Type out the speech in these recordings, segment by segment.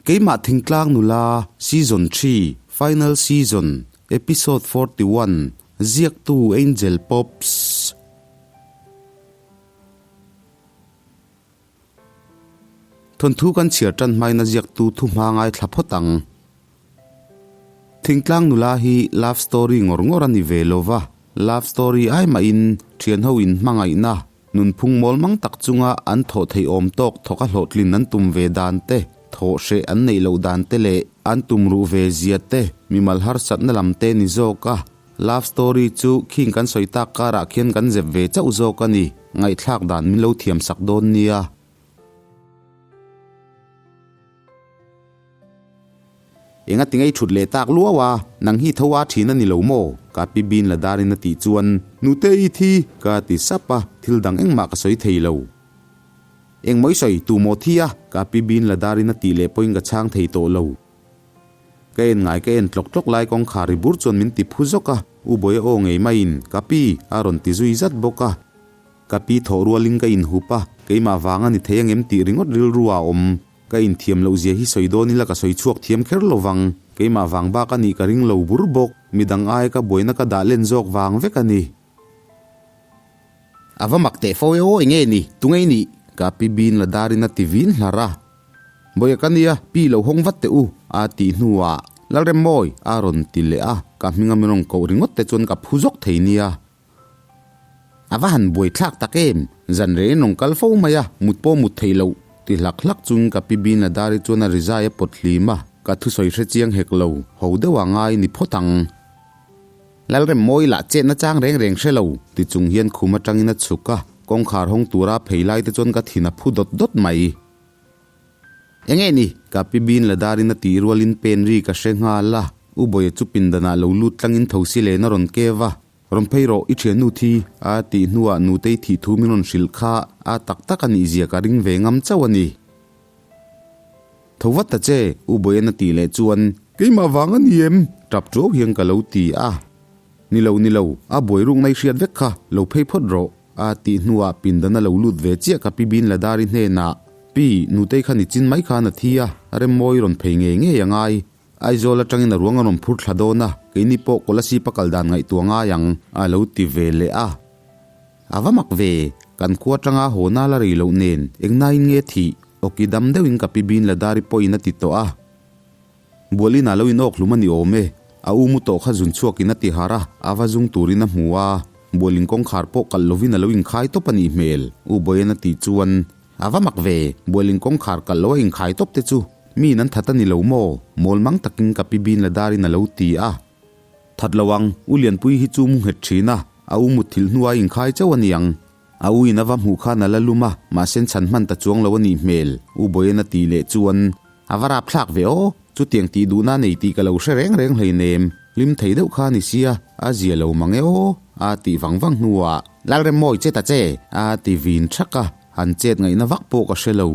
Keimah Thingtlang Nula Season Xii Final Season Episode 41 Ziaktu Angel Pops. Thawnthu kan chhiar tan hmain a ziaktu thu hma ngaithla phawt ang. Thingtlang nula hi love story ngawr ngawr a ni ve lo va, love story ai mahin thianho in hmangaihna, nunphung mawl mang tak chunga an thawh theih awm tawk thawk a hlawhtlin an tum ve dan te, thawh hreh an neih loh dan te leh an tum ruh ve zia te, mimal harsatna lam te ni zawk a. Love story chu khing kan sawi tak karah khian kan zep ve chauh zawk a ni, ngaihthlak dan min lo thiam sak dawn nia. Enga ti ngei thut leh tak luau a, nang hi tho a thin a ni lo maw? Ka pi bin la darin a tih chuan, Nute i thi! ka ti sap a, thil dang engmah ka sawi thei lo. Engmaw i sawi tu maw thi a? Ka pi bin la darin a tih leh pawhin ka chhang thei tawh lo. Ka en ngai ka en tlawk tlawk lai kawngkhar ri bur chuan min ti phu zawk a, U Bawia aw ngei maiin, Ka pi! a rawn ti zui zat bawk a. Ka pi thawh rualin ka inhup a, keimah vang a ni thei angem tih ringawt rilru a awm. Ka inthiam loh zia hi sawi dawn ila ka sawi chhuak thiam kher lo vang. Keimah vang bak a nih ka ring lo bur bawk. Midang ai ka buaina ka dah len zawk vang vek a ni. A va mak teh fo e aw enge ni? Tunge i nih? Ka pi bin la darin a ti vin hlar a. Bawia ka nia, pi lo hawng vat teh u, a tih hnuah Lalremmawi a rawn ti leh a, ka hminga min rawn koh ringawt te chuan ka phu zawk thei nia. A va han buai thlak tak em? Zan reh in rawn kal fo mai a, mut pawh mut theih loh ti hlak hlak chung ka pi bin la dari chuan a rizai a pawt hlim a, ka thusawi hre chiang hek lo, ho deuh a ngai ni phawt ang. Lalremmawi lah chetna chang reng reng hre lo ti chung hian khum atangin a chhuk a, kawngkhar hawng tura phei lai te chuan ka thin a phu dawt dawt mai. Enge ni? Ka pi bin la darin a tih rualin pen ri ka hre nghal a, U Bawia chu pindanah lo lut tlangin thosi len a rawn kev a, Rawn phei rawh, i thiannu thi a tih hnuah nutei thih thu min rawn hrilh kha a tak tak a nih zia ka ring ve ngam chauh a ni. Tho vat ta che, U Bawian a tih leh chuan, Keimah vang a ni em? Tap tuau hian ka lo ti a. Ni lo, ni lo, a buai ruk nai hriat vek kha, lo phei phawt rawh, a tih hnuah pindan a lo lut ve chiah ka pi bin Ladari hnenah, Pi, nutei kha nichin mai khan a thi a, Remmawi rawn phei ngei ngei a ngai. Aizawl atangin a ruang a rawn phur thla dawn a, keini pawh Kolasib a kal dan ngaihtuah ngai ang, a lo ti ve leh a. A va mak ve, kan khua atanga haw nal a rei loh nen, engnain nge thih? Awki dam deuhin ka pi bin Ladari pawhin a ti tawh a. Bualin a lo inawk hlum a ni awm e, a u mu tawh kha zun chhuakin a ti harh a, a va zung turin a hmu a. Bualin kawngkhar pawh kalh lovin a lo inkhai tawp a nih hmel, U Bawian a tih chuan A va mak ve, bualin kawngkhar kalh lo a inkhai tawp te chu miin an that a ni lo maw? Mawl mang takin ka pi bin la darin a lo ti a. That lo ang, U Lianpui hi chu mu nghet thin a, a u mutthilh hnuah a inkhai chauh a niang. A u in a va hmuh khan a la lum a, mahse chhan hman ta chuang lo a nih hmel, U Bawian a tih leh chuan a va rapthlak ve aw, chutiang tih duhna a nei tih ka lo hre reng reng hleinem, hlim thei deuh kha a ni sia, a zia lo mang e aw, a tih vang vang hnuah Lalremmawi che ta che, a ti vin thak a. Han chet ngaihna vak pawh ka hre lo.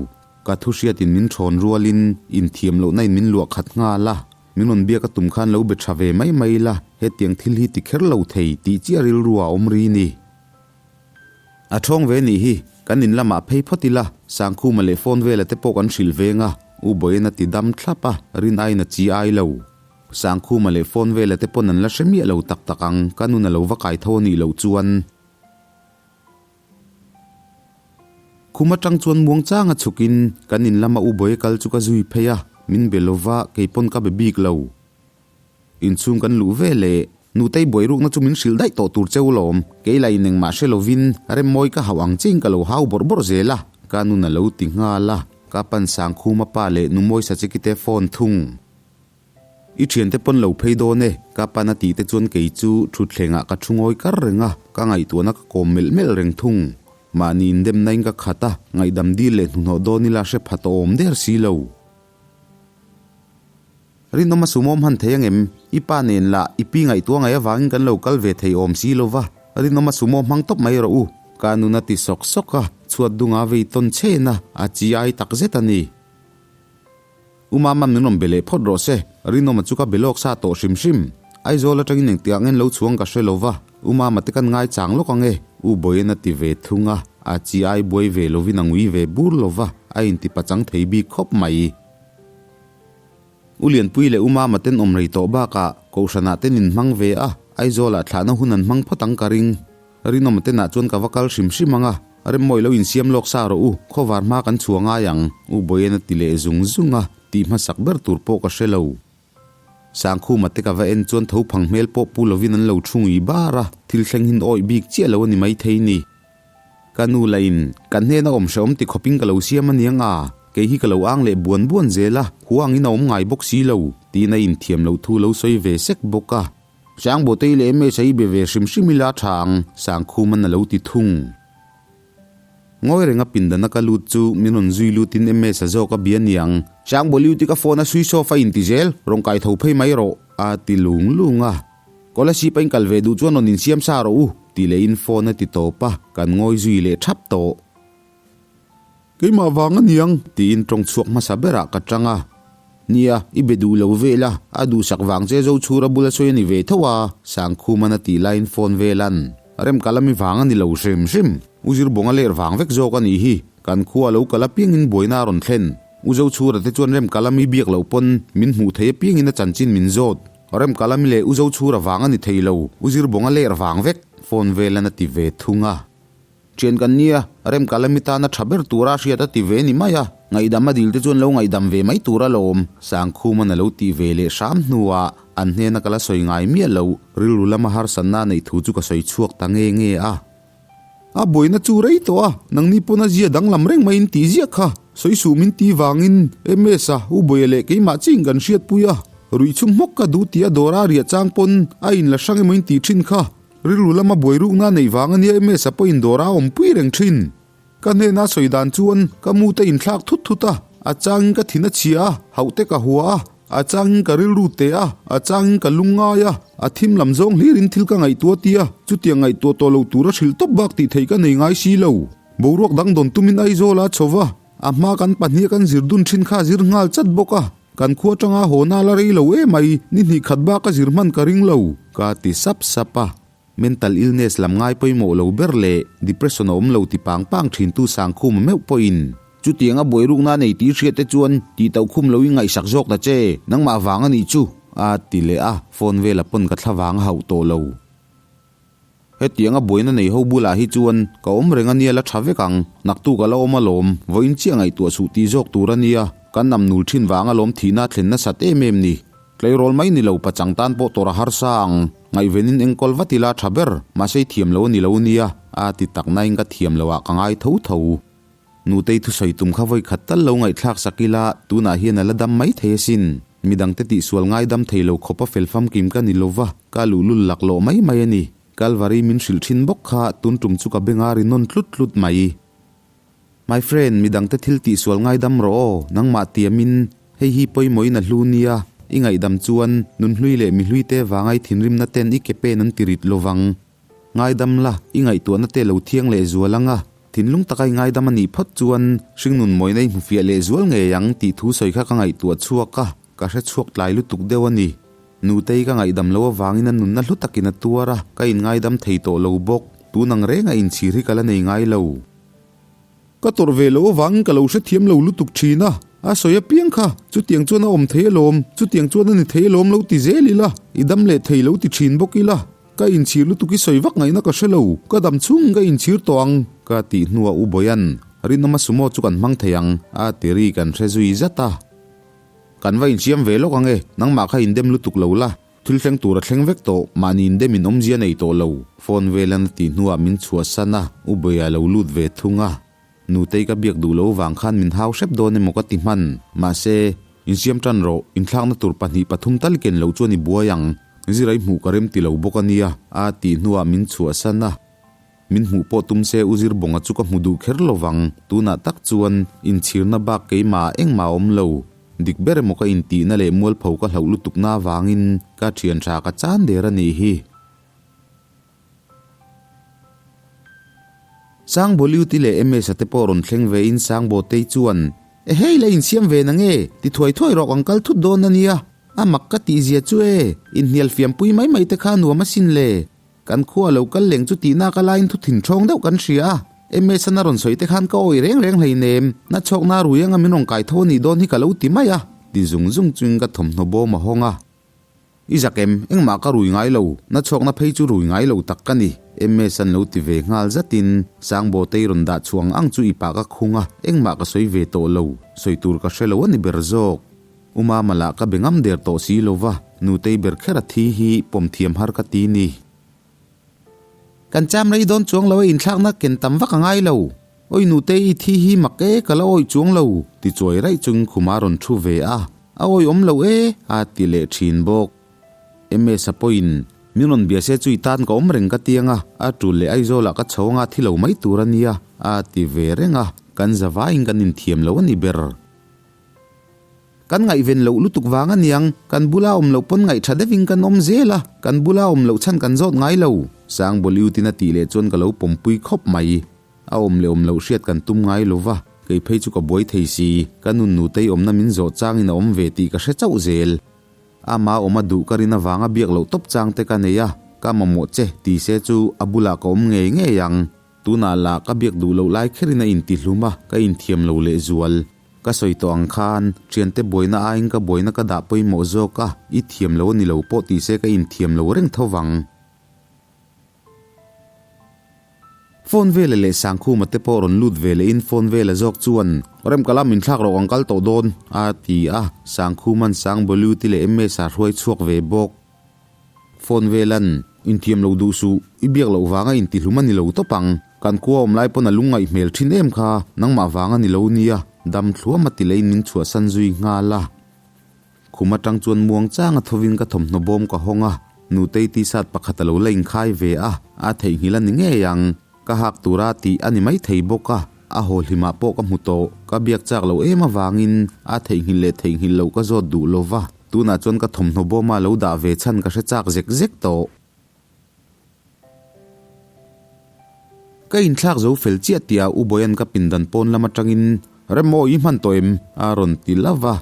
Ka thu hriatin min thawn rualin inthiam lohna in min luah khat nghal a. Min rawn biak a tum khan lo be tha ve mai mai la, hetiang thil hi ti kher lo thei tih chiah rilru ah awm ri ni. A thawng ve nih hi, kan in lamah phei phawt ila, Sangkhuma leh phone vela te pawh kan hrilh veng a, U Bawian a ti dam thlap a, rin aiin a chi ai lo. Sangkhuma leh phone vela te pawn an la hre miah lo tak tak ang, ka nun a lo va kai tho a nih loh chuan. Khum atang chuan muang changa chhukin kan in lama U Bawiha kal chu ka zui phei a, min be lova keipawn ka be bik lo. Inchhung kan luh ve leh Nutei buai rukna chu min hrilh daih tawh tur cheu lawm, kei la in engmah hre lovin Remmawi ka hauh ang chiin ka lo hau bawrh bawrh zel a, ka nun a lo ti nghal a, ka pan Sangkhuma pa leh Numawi Sachekite phone thung. I thiante pawn lo phei dawn e, ka pan a tih te chuan kei chu thutthlengah ka thu ngawi kar reng a, ka ngaihtuahna ka kawm melh melh reng thung. Mahni indemna in ka khat a, ngaihdam dil leh hnuhnawh dawn ila hre pha tawh awm der si lo. Rinawm a sumawm han thei angem? I pa nen lah i pi ngaihtuah ngai avangin kan lo kal ve thei awm si lo va, Rinawm a sumaw hmang tawp mai rawh u, ka nun a ti sawk sawk a, chhuat dunga vei tawn chhen a, a chi ai takzet a ni. U Mama min rawn be leh phawt rawh se, Rinawma chu ka be lawk sa tawh hrim hrim. Aizawl atangin engtiah ngen lo chhuang ka hre lo va, U Mama te kan ngai chang lawk ang e, U Bawian a ti ve thung a, a chi ai buai ve lovin a ngui ve bur lo va, a inti pachang thei bik khawp mai. U Lianpui leh U Mama ten awm rei tawh bakah Kohhranah ten in hmang ve a, Aizawlah thlahna hun an hmang phawt ang ka ring. Rinawma tenah chuan ka va kal hrim hrim ang a, Remmawi lo insiam lawk sa rawh u, khawvar hma kan chhuah ngai ang, U Bawian a ti leh zung zung a, tih hmasak ber tur pawh ka hre lo. Sangkhuma te ka va en chuan tho phang hmel pawh pu lovin an lo thu ngui bar a, thil thleng hin awih bik chiah lo a ni maithei ni. Ka nu lahin, Kan hnena awm hrehawm ti khawpin ka lo siam a niang a, kei hi ka lo ang leh buan buan zel a, huangin a awm ngai bawk si lo, tiin a inthiam loh thu lo sawi ve sek bawk a. Sangbawtei leh Msa i be ve hrim hrim ila tha ang, Sangkhuman a lo ti thung. Ngawi renga pindana ka lut chu min rawn zui lutin Msa zawk a bia niang. Sangbawliuti ka phone a switch off a inti zel, rawn kai tho phei mai rawh, a ti lung lung a. Kolasip a inkal ve duh chuan rawn insiam sa rawh u, tih lehin phone a ti tawp a, kan ngawi zui leh thap tawh. Keimah vang a niang, tiin tawng chhuak hmasa berah ka tang a. Nia, i be duh lo vel a, a duhsak vang che zo chhura bula sawi a ni ve tho a, Sangkhuman a tih laiin phone velan Remkalami vang a ni lo hrim hrim. U Zirbawnga ler vang vek zawk a nih hi, kan khua lo kal apiangin buaina a rawn thlen. U Zochhura te chuan Remkalami biak loh pawn min hmuh thei apiangin a chanchin min zawt. Remkalami leh U Zochhura vang a ni thei lo, U Zirbawnga ler vang vek, phone velan a ti ve thung a. Thian kan nia, Remkalami tana tha ber tura hriat a ti ve ni mai a, ngaihdam a dil te chuan lo ngaihdam ve mai tur alawm, Sangkhuman a lo tih ve leh hram hnuah an hnena ka la sawi ngai miah lo, rilru lama harsatna a neih thu chu ka sawi chhuak ta nge nge a. A buaina chu rei tawh a, nangni pawn a zia danglam reng maiin tih ziah kha, sawi suh min ti vangin MS-a U Bawia leh keimah chiin kan hriatpui a, ruih chhung hmawk ka duh tih a dawr a riah chang pawn a inla hrang emaw in tih thin kha. Rilru lama buai rukna neih vang ania MS-a pawhin dawr a awmpui reng thin. Ka hnena sawi dan chuan ka mute inthlak thut thut a, a changin ka thin a chhia a, hauh te ka hua a, a changin ka rilru teh a, a changin ka lung ngai a, a thim lam zawng hlirin thil ka ngaihtuah tia, chutiang ngaihtuah tawh lo tura hrilh tawp bak tih theih ka nei ngai si lo. Boruak dang dawn tumin Aizawl a chho va, a hma kan pahniha kan zir dun thin kha a zir nghal chat bawk a. Kan khua atanga haw na la rei lo emai, ni hnih khat bak a zir hman ka ring lo, ka ti sap sap a. Mental illness lam ngai pawimawh lo ber leh depression a awm lo ti pang pang thintu Sangkhuma meuh pawhin, Chutiang a buai rukna nei tih hriat te chuan tih tauh khum loin ngaihsak zawk ta che, nangmah vang a nih chu, a ti leh a, phone vela pawn ka thla vang a hauh tawh lo. Hetianga buaina nei ho bulah hi chuan ka awm reng a nia la tha vek ang, naktuk a la awm alawm, vawiin chiah ngaihtuah suh tih zawk tur a nia, kan nam nul thin vang alawm thihna a thlen nasat em em ni. Tleirawl mai ni lo pachang tan pawh tawrh a harsa ang, ngaihvenin enkawl vat ila tha ber, mahse i thiam lo a ni lo nia, a ti tak nain ka thiam loh ah ka ngai tho tho. Nutei thusawi tum kha vawi khat tal lo ngaihthlak sak ila, tunah hian a la dam mai thei asin. Midangte tihsual ngaidam thei lo khawpa fel famkim ka ni lova, ka luhlul laklawh mai mai a ni. Kalvari min hrilh thin bawk kha tun tum chu ka benga ri nawn tlut tlut mai. My friend, midangte thil tihsual ngaidam rawh aw, nangmah tiamin, hei hi pawimawhin a hlu nia, i ngaihdam chuan nunhlui leh mihluite vanga i thinrimna ten i ke pen an ti rit lovang. Ngaidam la, i ngaihtuahna te lo thiang leh zual ang a, thinlung taka i ngaidam a nih phawt chuan hringnun mawina i hmufiah leh zual ngei ang tih thu sawi kha ka ngaihtuah chhuak a, ka hre chhuak tlai lutuk deuh a ni. Nutei ka ngaihdam loh avangin a nunna hlu takin a tuar a, ka inngaidam thei tawh lo bawk, tun ang renga inchhir hi ka la nei ngai lo. Ka tawrh ve loh avangin ka lo hrethiam lo lutuk thin a, a sawi apiang kha, chutiang chuan a awm thei alawm, chutiang chuan a ni thei alawm lo ti zel ila, i dam leh thei lo ti thin bawk ila, ka inchhir lutuk i sawi vak ngaihna ka hre lo, ka dam chhung ka inchhir tawh ang, ka tih hnuah U Bawian, Rinawma sumo chu kan hmang thei ang, a ti ri kan hre zui zat a. Kan va insiam ve lawk ang e, nangmah kha indem lutuk lo la. Thil thleng tur a thleng vek tawh, mahni indem in awmzia nei tawh lo, phone velan a tih hnuah min chhuahsan a, U Bawia lo lut ve thung a. Nutei ka biak duh lo vang khan min hau hrep dawn emaw ka ti hman, mahse, insiam tan rawh, inthlakna tur pahnih pathum tal ken loh chuan i buai ang, Zirai hmuh ka rem ti lo bawk a nia, a tih hnuah min chhuahsan a. Min hmuh pawh tum se U Zirbawnga chu ka hmu duh kher lo vang, tunah tak chuan inchhirna bak keimah engmah a awm lo. Dik ber emaw ka intihna leh mualpho ka hlauh lutukna avangin ka thian tha ka chan der a nih hi. Sangbawliuti leh Ms-a te pawh rawn thleng vein Sangbawtei chuan, Ehei la insiam ve na nge? Ti thuai thuai rawk ang kal thut dawn a nia. A mak ka tih zia chu e, inhnial fiampui mai mai te kha nuam asin le. Kan khua lo kal leng chu tihna ka laiin thu thin ṭhawng deuh kan hria a, MS an a rawn sawi te khan ka awih reng reng hleinem, na chhawkna rui anga min rawn kai tho a nih dawn hi ka lo ti mai a. Ti zung zung chuin ka thawmhnaw bawm a hawng a. I zak em? Engmah ka rui ngai lo, na chhuakna phei chu rui ngai lo tak ka ni, MS an lo ti ve nghal zatin Sangbawtei rawn dah chhuah ang ang chu i pah ka khung a, engmah ka sawi ve tawh lo, sawi tur ka hre lo a ni ber zawk. U Mama lah ka be ngam der tawh si lo va, Nutei ber kher a thi hi pawm thiam har ka ti ni. Kan cham rei dawn chuang lo a inthlakna ken tam vak a ngai lo. Awi nute i thi hi mak e ka la awi chuang lo ti chuai raih chung khuma rawn thu ve a, a awi awm lo e a ti leh thin bawk. MS a pawhin min rawn bia se chu i tan ka awm reng ka ti ang a, a tul leh Aizawlah ka chho anga thi lo mai tur a nia a ti ve reng a, kan zavaiin kan inthiam lo a ni ber. Kan ngaihven loh lutuk vang a niang, kan bula awm loh pawn ngaihtha deuhin kan awm zel a, kan bula awm loh chhan kan zawt ngai lo. Sangbawliutin a tih leh chuan ka lo pawmpui khawp mai. A awm leh awm loh hriat kan tum ngai lo va, kei phei chu ka buai thei si, ka nun nutei awmna min zawh changin a awm ve tih ka hre chauh zel. Ama awm a duh ka rin avanga biak loh tawp chang te ka nei a, ka mamawh che ti se chu a bulah ka awm ngei ngei ang. Tunah lah ka biak duh loh lai kherin a intihlum a, ka inthiam lo lehzual. Ka sawi tawh ang khan, thiante buaina aiin ka buaina ka dah pawimawh zawk a, i thiam lo a ni lo pawh ti se ka inthiam lo reng tho vang. Phone vela leh Sangkhuma te pawh rawn lut ve lehin phone vela zawk chuan, Rem ka lam inthlak rawh kan kal tawh dawn, a ti a, Sangkhuma'n Sangbawiluti leh Msa hruai chhuak ve bawk. Phone velan, Inthiam lo duh suh, i biak loh vanga intihlum a ni lo tawp ang. Kan khua awm lai pawn a lungngaih hmel thin em kha, nangmah vang a ni lo nia, dam thluam a ti leiin min chhuahsan zui nghal a. Khum atang chuan muang changa thovin ka thawmhnaw bawm ka hawng a, Nutei t-shirt pakhat a lo la inkhai ve a, a theihnghilh a ni ngei ang. Ka hak tura tih a ni maithei bawk a, a haw hlimah pawh ka hmu tawh, ka biak chak lo em avangin a theihnghilh leh theihnghilh loh ka zawt duh lo va. Tunah chuan ka thawmhnaw bawma lo dah ve chhan ka hre chak zek zek tawh. Ka inthlak zo fel chiah tihah U Bawia'n ka pindan pawn lam atangin Rem aw i hman tawh em? a rawn ti love a.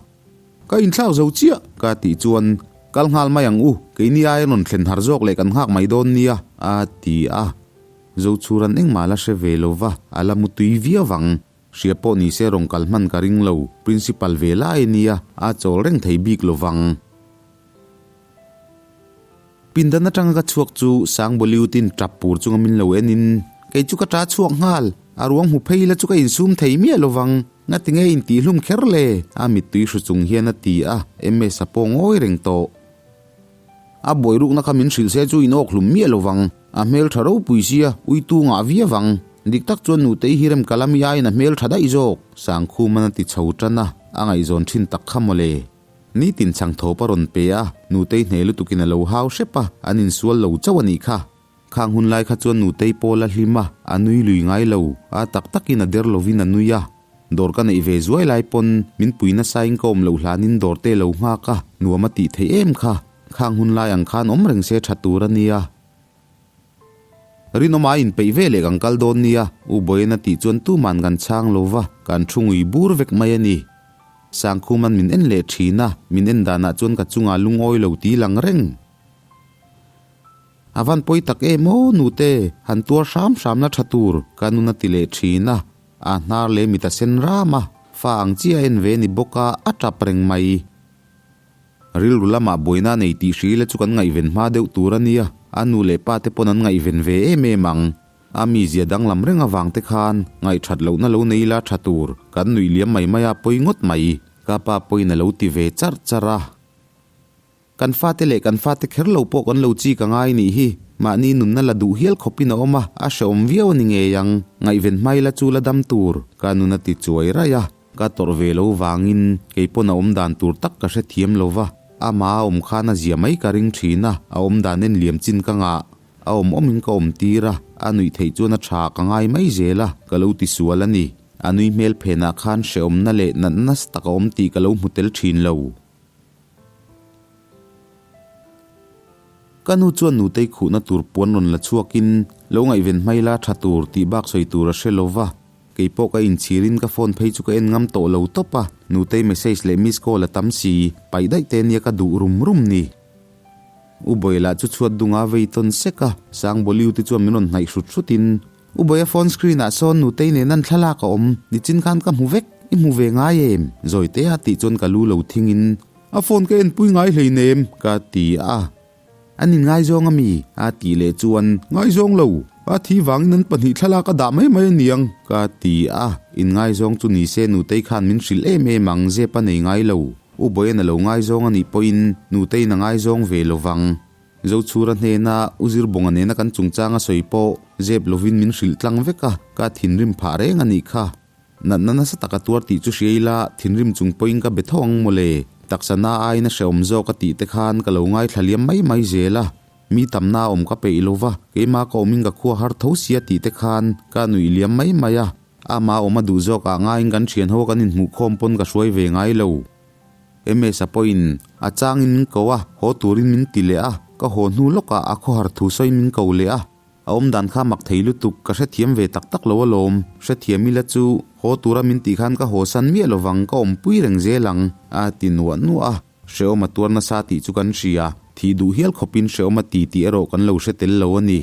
Ka inthlak zo chiah ka tih chuan Kal nghal mai ang u, keini aia rawn thlen har zawk leh kan nghak mai dawn nia a ti a. Zochhuran engmah la hre ve lova, a la mutui viau ang. Hria pawh ni se rawn kal hman ka ring lo, Principal ve lai a nia, a chawl reng thei bik lo vang. Pindan atanga ka chhuak chu Sangbawliutin tap pur chunga min lo en in, Kei chu ka ta chhuak nghal, a ruang hmu phei la chu ka insum thei miah lo vang, ngati nge intihhlum kher le? a mittui hru chung hian a ti a, MS a pawh ngawi reng tawh. A buai rukna kha min hrilh se chu in awk hlum miah lo vang. A hmel tha ropui sia, uitu ngah viau vang. Dik tak chuan Nutei hi rem kalami aiin a hmel tha daih zawk. Sangkhuman a ti chho tan a, a ngaihzawn thin tak kha mawle. Nitin chhang thawp a rawn pe a, Nutei hne lutukin a lo hau hrep a, an insual lo chauh a nih kha. Khang hun lai kha chuan Nutei pawl a hlim a, a nui lui ngai lo, a tak takin a der lovin a nui a. Dawr ka neih ve zuai lai pawn min pui nasain ka awm loh hlanin dawr te lo nghak a, nuam a tih theih em kha. Khang hun lai ang khan awm reng se tha tur a nia. Rinawma a inpeih ve leh kan kal dawn nia, U Bawian a tih chuan tuman kan chhang lo va, kan thu ngui bur vek mai a ni. Sangkhuman min en leh thin a, min en danah chuan ka chungah lungawi lo ti lang reng. A van pawi tak em aw nute, han tuar hram hram la tha tur, ka nun a ti leh thin a. A hnar leh mit a sen ram a, fa ang chiah a en ve ni bawk a, a tap reng mai. Rilru lamah buaina nei tih hri ila chu kan ngaihven hma deuh tur a nia, a nu leh pa te pawn an ngaihven ve em em ang. A mizia danglam reng avang te khan ngaihthat lohna lo nei ila tha tur, kan nuih liam mai mai a pawi ngawt mai, ka pa pawhin a lo ti ve charh charh a. Kan fate leh kan fate kher lo pawh kan lo chik a ngai nih hi. Mahni nunna la duh hial khawpin a awm a, a hrehawm viau a ni ngei ang. Ngaihven hmai la chu la dam tur, ka nun a ti chuai raih a. Ka tawrh ve lo vangin kei pawn a awm dan tur tak ka hrethiam lo va. Ama a awm khan a zia mai ka ring thin a, a awm dan en liam chin ka ngah. A awm awmin ka awm tir a, a nuih theih chuan a tha ka ngai mai zel a, ka lo ti sual a ni. A nui hmel phenah khan hrehawmna leh natna nasa tak a awm tih ka lo hmu tel thin lo. Ka nu chuan nutei khuhna tur puan rawn la chhuakin lo ngaihven hmai la tha tur tih bak sawi tur a hre lo va, kei pawh ka inchhirin ka phone phei chu ka en ngam tawh lo tawp a, nutei message leh miss call a tam si, paih daih te nia ka duh rum rum ni. U Bawiah lah chu chhuat dunga vei tawn sek a, Sangbawliu te chuan min rawn hnaih hrut hrutin U Bawiah phone screen ah sawn nutei nen an thlalak a awm, nichin khan ka hmu vek. I hmu ve ngai em? Zawitea tih chuan ka lu lo thingin a phone ka enpui ngai hleinem ka ti a. An inngaizawng a mi? a tih leh chuan Ngaizawng lo, a thi vangin an pahnih thlalak a dah mai mai a niang ka ti a. Inngaizawng chu ni se Nutei khan min hrilh em em ang zep a nei ngai lo. U Bawian a lo ngaizawng a nih pawhin Nuteiin a ngaizawng ve lo vang. Zochhura hnena U Zirbawnga nena kan chungchang a sawi pawh zep lovin min hrilh tlang vek a, ka thinrim phah reng a nih kha. Natna nasa taka tuar tih chu hria ila thinrim chung pawhin ka be tho ang mawle. Taksa na aiin a hrehawm zawk a tih te khan ka lo ngaithla liam mai mai zel a. Mi tamna awm ka peih lo va, keimah ka awmin ka khua har tho sia tih te khan ka nuih liam mai mai a. Ama awm a duh zawkah ngaiin kan thian ho kan inhmuhkhawm pawn ka hruai ve ngai lo. Ms-a pawhin a changin min ko a, haw turin min ti leh a, ka haw hnu lawkah a khawhar thu sawiin min ko leh a. A awmdan kha mak thei lutuk, ka hrethiam ve tak tak lo alawm. Hrethiam ila chu haw tura min tih khan ka haw san miah lovang, ka awmpui reng zel ang, a ti nuah nuah a. Hrehawm a tuar nasa tih chu kan hria, thih duh hial khawpin hrehawm a ti tih erawh kan lo hre tel lo a ni.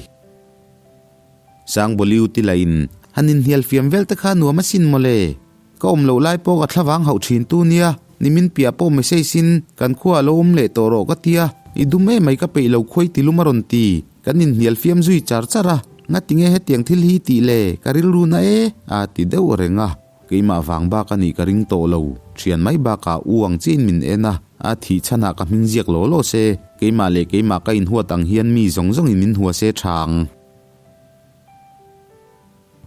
Sangbawliu ti lahin, Han inhnial fiam vel te kha nuam asin mawle. Ka awm loh lai pawh ka thlavang hauh thin tu nia, nimin piah pawh message in kan khua a lo awm leh tawh rawh ka tia, i dum emai ka peih lo khuai ti lum a rawn ti. Kan inhnial fiam zui char char a, ngatinge hetiang thil hi tih le, ka rilru na e, a ti deuh reng a. Keimah vang bak a nih ka ring tawh lo, thian mai bakah u ang chiahin min en a, a thih chhanah ka hming ziak law law se, keimah leh keimah ka inhuat ang hian mi zawng zawngin min hua se tha ang.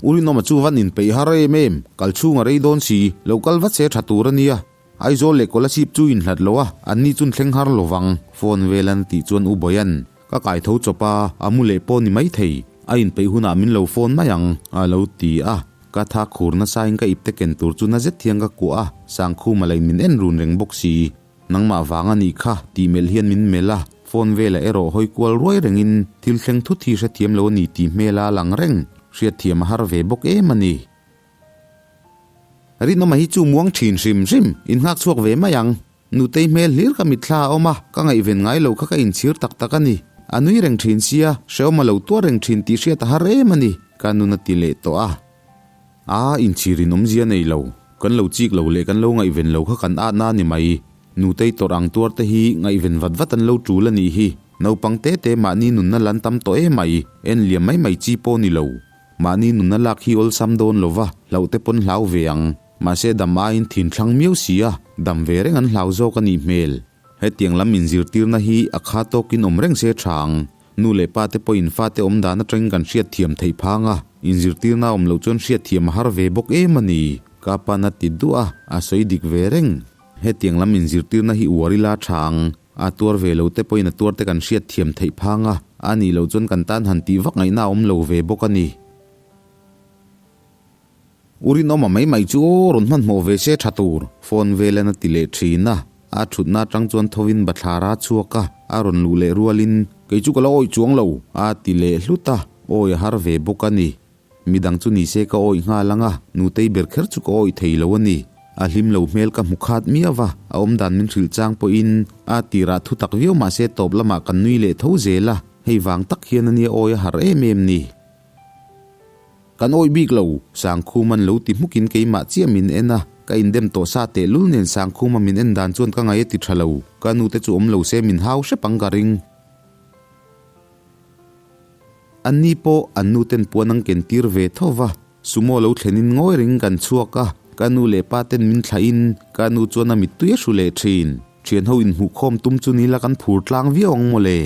U Rinawma chu van inpeih har em em, kal chhung a rei dawn si, lo kal vat se tha tur a nia. Aizawl leh Kolasib chu inhlat lo a, anni chun thleng har lo vang, phone vel an tih chuan U Bawian, Ka kai tho chawp a, a mu leh pawh ni mai thei, a inpeih hunah min lo phone mai ang, a lo ti a. Ka tha khur nasain ka ipte ken tur chu na zet hian ka kuah a, Sangkhuma lain min en run reng bawk si. Nangmah vang a nih kha, tih melh hian min melh a, phone velah erawh hawi kual ruai rengin thil thleng thut hi hrethiam lo a ni tih hmela a lang reng, hriatthiam a har ve bawk em a ni. Rinawma hi chu muang thin hrim hrim, in nghak chhuak ve mai ang. Nutei hmel hlir ka mitthla a awm a, ka ngaihven ngai lo kha ka inchhir tak tak a ni. A nui reng thin sia, hrehawm a lo tuar reng thin tih hriat a har em a ni, ka nun a ti leh tawh a. A, inchhir in awmzia nei lo, kan lo chik lo leh kan lo ngaihven lo kha kan atna a ni mai. Nutei tawrh ang tuar te hi ngaihven vat vat an lo tul a nih hi. Naupang te te mahni nunna lan tam tawh em mai, en liam mai mai chi pawh ni lo. Mahni nunna lak hi awlsam dawn lo va, hlauh te pawn hlau ve ang. Mahse dam aiin thin thlang miau si a, dam ve reng an hlau zawk a nih hmel. Hetiang lam inzirtirna hi a kha tawkin awm reng se tha ang. Nu leh pa te pawhin fate awm dan atangin kan hriatthiam theih phang a, inzirtirna awm loh chuan hriatthiam a har ve bawk em a ni. Ka pa'n a ti duah a, a sawi dik ve reng. Hetiang lam inzirtirna hi uar ila tha ang. A tuar ve lo te pawhin a tuar te kan hriatthiam theih phang a, a nih loh chuan kan tan han tih vak ngaihna a awm lo ve bawk a ni. U Rinawma mai mai chu aw rawn hmanhmawh ve se tha tur, phone velan a ti leh thin a. A thutna atang chuan thovin bathlar a chhuak a, a rawn luh leh rualin, Kei chu ka la awih chuang lo, a ti leh hlut a, awi a har ve bawk a ni. Midang chu ni se ka awih nghal ang a, nutei ber kher chu ka awih thei lo a ni. A hlim lo hmel ka hmu khat miau va, a awmdan min hrilh chang pawhin a tirah thu tak viau mah se tawp lamah kan nui leh tho zel a, hei vang tak hian a nia awi a har em em ni. Kan awih bik lo, Sangkhuman lo ti hmukin keimah chiah min en a, ka indem tawh sa tehlul nen Sangkhuma min en dan chuan ka ngaih a ti tha lo, ka nute chu awm lo se min hau hrep ang ka ring. Anni pawh an nuten puan an ken tir ve tho va, sumo lo thlenin ngawi reng kan chhuak a, ka nu leh pa ten min thlahin ka nu chuan a mittui a hru leh thin. Thianho inhmuhkhawm tum chu nila kan phur tlang viau ang mawle.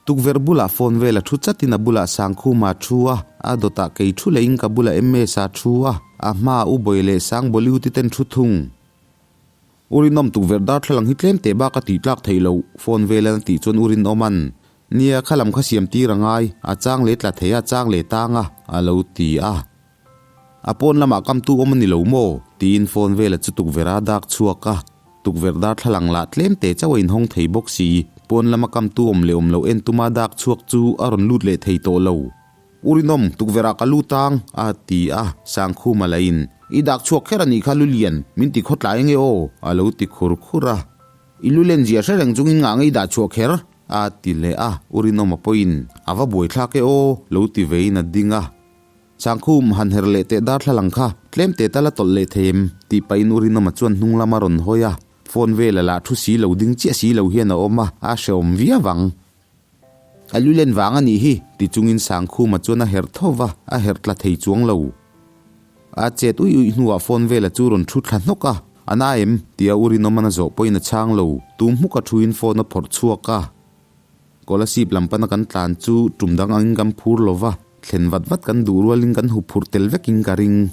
Tukverh bulah phone vel a thu chatin a bulah Sangkhuma a thu a, a dawtah kei thu lehin ka bulah MS a thu a, a hmaah U Bawi leh Sangbawliu ti ten thu thung. U Rinawm tukverh darthlalang hi tlem teh bak a tih tlak theih loh, phone vel an a tih chuan U Rinawman, Nia, kha lam kha siam tir a ngai, a chang leh tla thei a, chang leh tang a, a lo ti a. A pawn lamah kamtu awm a ni lo maw? tiin phone vela chu tukverh a dak chhuak a. Tukverh darthlalang lah tlem te chauh a inhawng thei bawk si. Pawn lama kamtu awm leh awm loh en tuma dak chhuak chu a rawn lut leh thei tawh lo. U Rinawm, tukverh ah ka lut ang, a ti a. Sangkhuma lahin, I dak chhuak kher a nih kha Lulian, min ti khawtlai ange aw, a lo ti khur khur a. I lu len zia hre reng chungin ngah ngei dah chhuah kher, a ti leh a. U Rinawma pawhin, A va buaithlak e aw, lo ti vein a ding a. Sangkhum han her leh teh darthlalang kha tlem teh tal a tawlh leh thei em? tih pahin U Rinawma chuan hnung lam a rawn hawi a, phone vela lah thu si lo ding chiah si lo hian a awm a, a hrehawm viau ang. A lu len vang a nih hi, ti chungin Sangkhuma chuan a herh tho va, a herh tla thei chuang lo. A chet uih uih hnuah phone vela chu rawn thu thla hnawk a, A na em? tia U Rinawman a zawh pawhin a chhang lo, tum hmuk a thuin phone a phawrh chhuak a. Kolasib lam pana kan tlan chu tum dang angin kan phur lo va, thlen vat vat kan duh rualin kan hup phurh tel vekin ka ring.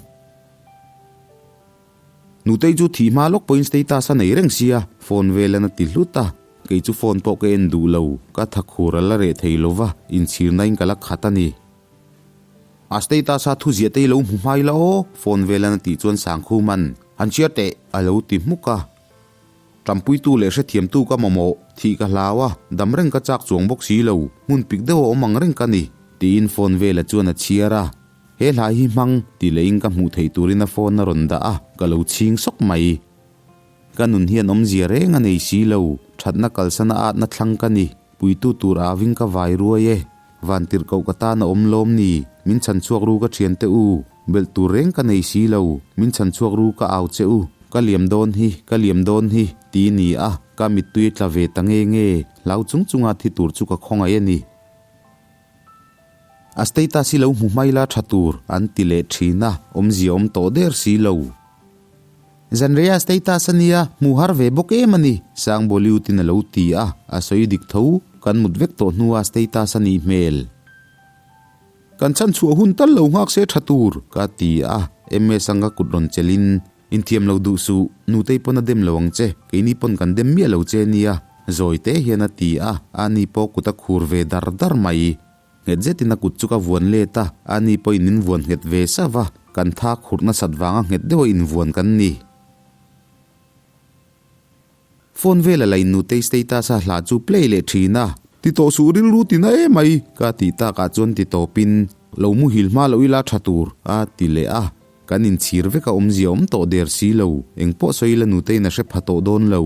Nutei chu thih hma lawk pawhin status a nei reng sia, phone velan a ti hlut a, kei chu phone pawh ka en duh lo, ka tha khur a la reh thei lo va, inchhirna in ka la khat a ni. A status a thu ziah te i lo hmu hmai la aw, phone velan a tih chuan Sangkhuman, Han chhiar teh, a lo ti hmuk a. Ṭampuitu leh hrethiamtu ka mamawh, thih ka hlau a, dam reng ka chak chuang bawk si lo, hmun pik deuh a awm ang reng ka ni, tiin phone vela chuan a chhiar a. He hla hi hmang, ti lehin ka hmuh theih turin a phone a rawn dah a, ka lo chhing sawk mai. Ka nun hian awmzia reng a nei si lo, ṭhatna kalsana atna thlang ka ni, puitu tur aving ka vai ruai e. Vantirh koh ka tan a awm lawm ni, min chhan chhuak ru ka thiante u, belh tur reng ka nei si lo, min chhan chhuak ru ka au che u, ka liam dawn hi, ka liam dawn hi, ti ni a, ka mittui a tla ve ta nge nge, hlau chung chunga thi tur chu ka khawngaih a ni. A status hi lo hmu hmai la tha tur, an ti leh thin a, awmzia awm tawh der si lo. Zanreia status a nia, hmuh har ve bawk em a ni, Sangboliutin a lo ti a, a sawi dik tho, kan mut vek tawh hnua status a nih hmel. Kan chhan chhuah hun tal lo nghak se tha tur, ka ti a, MS anga kut rawn chelhin, Inthiam lo duh suh, nutei pawn a dem lo ang che, keini pawn kan dem miah lo che nia, zawi te hian a ti a, ani pawh kut a khur ve dar dar mai. Nghet zetin a kut chu ka vuan let a, ani pawhin min vuan nghet ve sauh a, kan tha khurh nasat vanga nghet deuha invuan kan ni. Phone vela la innutei status a hla chu play leh thin a. Ti tawh suh rilru ti na emai ka tih takah chuan ti tawpin lo muhil hma loh ila tha tur a ti leh a, kan inchhir vek a awmzia awm tawh der si lo, engpawh sawi ila nuteiin a hre pha tawh dawn lo.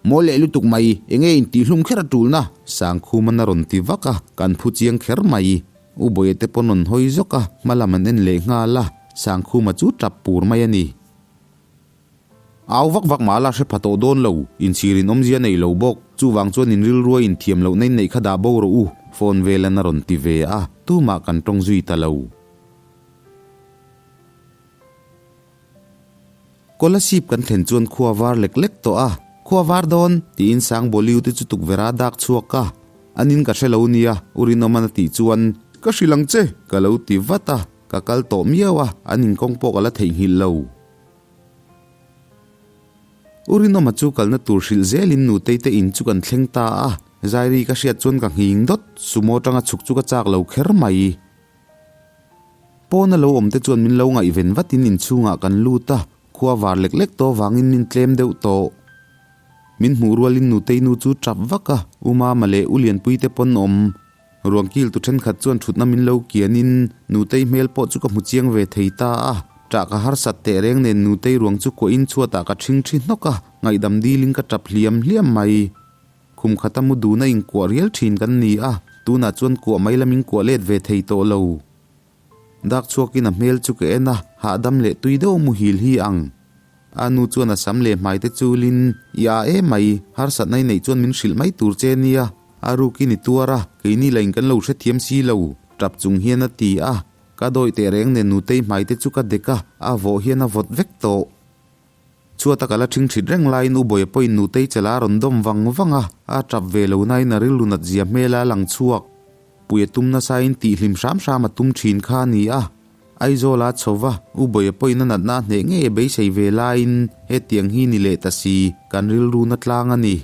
Mawi leh lutuk mai, enge intihhlum kher a tulna? Sangkhuman a rawn ti vak a, kan phu chiang kher mai. U Bawia te pawn rawn hawi zawk a, hma lam an en leh nghal a, Sangkhuma chu tap pur mai a ni. Au vak vak mah la hre pha tawh dawn lo, inchhirin awmzia nei lo bawk, chuvang chuan in rilrua inthiam lohna in neih kha dah bo rawh u, phone velan a rawn ti ve a, tumah kan tawng zui ta lo. Kolasib kan thlen chuan khua var lek lek tawh a, Khua var dawn? tiin Sangbawliu te chu tukverh a dak chhuak a, An in ka hre lo nia, U Rinawman a tih chuan, Ka hrilh ang che, ka lo ti vat a, ka kal tawh miau a, an in kawng pawh ka la theihnghilh lo. U Rinawma chu kalna tur hrilh zelin Nutei te in chu kan thleng ta a, Zairi ka hriat chuan ka nghing dawt, sumo atanga chhuk chu ka chak lo kher mai. Pawna lo awm te chuan min lo ngaihven vatin inchhungah kan lut a, khua var lek lek tawh avangin min tlem deuh tawh. Min hmuh rualin Nutei nu chu tap vak a, U Mama leh U Lianpui te pawn awm. Ruang kil tu thenkhat chuan thutna min lo kianin Nutei hmel pawh chu ka hmu chiang ve thei ta a, ṭah ka harsat teh reng nen Nutei ruang chu kuahin chhuatah ka ṭhing ṭhi hnawk a, ngaihdam dilin ka ṭap hliam hliam mai. Khum khata mu duna inkuah rial thin kan ni a, tunah chuan kuah mai lam inkuah let ve thei tawh lo. Dak chhuakin a hmel chu ka en a, hahdam leh tui deuh muhil hi ang. A nu chuan a sam leh hmai te chulin, I a em mai, harsatna i neih chuan min hrilh mai tur che nia, a rukin i tuar a, keini la in kan lo hrethiam si lo, tap chung hian a ti a. Ka dawih teh reng nen nutei hmai te chu ka dek a, a vawh hian a vawt vek tawh. Chhuata ka la ṭhingṭhit reng laiin U Bawia pawhin nutei chela a rawn dawm vang vang a, a ṭap ve lo nain a rilru nat zia hmela a lang chhuak. Puia tum nasain tihhlim hram hram a tum ṭhin kha a ni a. Aizawl a chho va, U Bawia pawhin a natna a hneh ngei a beisei ve laiin hetiang hi ni leh ta si, kan rilru na tlang a ni.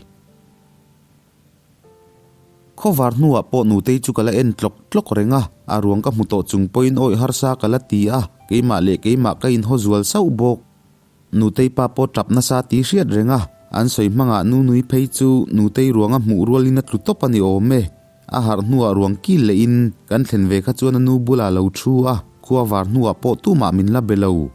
Khawvar hnuah pawh nutei chu ka la en tlawk tlawk reng a, a ruang ka hmu tawh chung pawhin awih harsa ka la ti a, keimah leh keimah ka inhaw zual sauh bawk. Nutei pa pawh tap nasa tih hriat reng a, an sawi hmangah Nunui phei chu Nutei ruanga hmuh rualin a tlu tawp a ni awm e. A harh hnuah ruang kil lehin kan thlen ve kha chuan a nu bulah lo thu a, khua var hnuah pawh tumah min la be lo.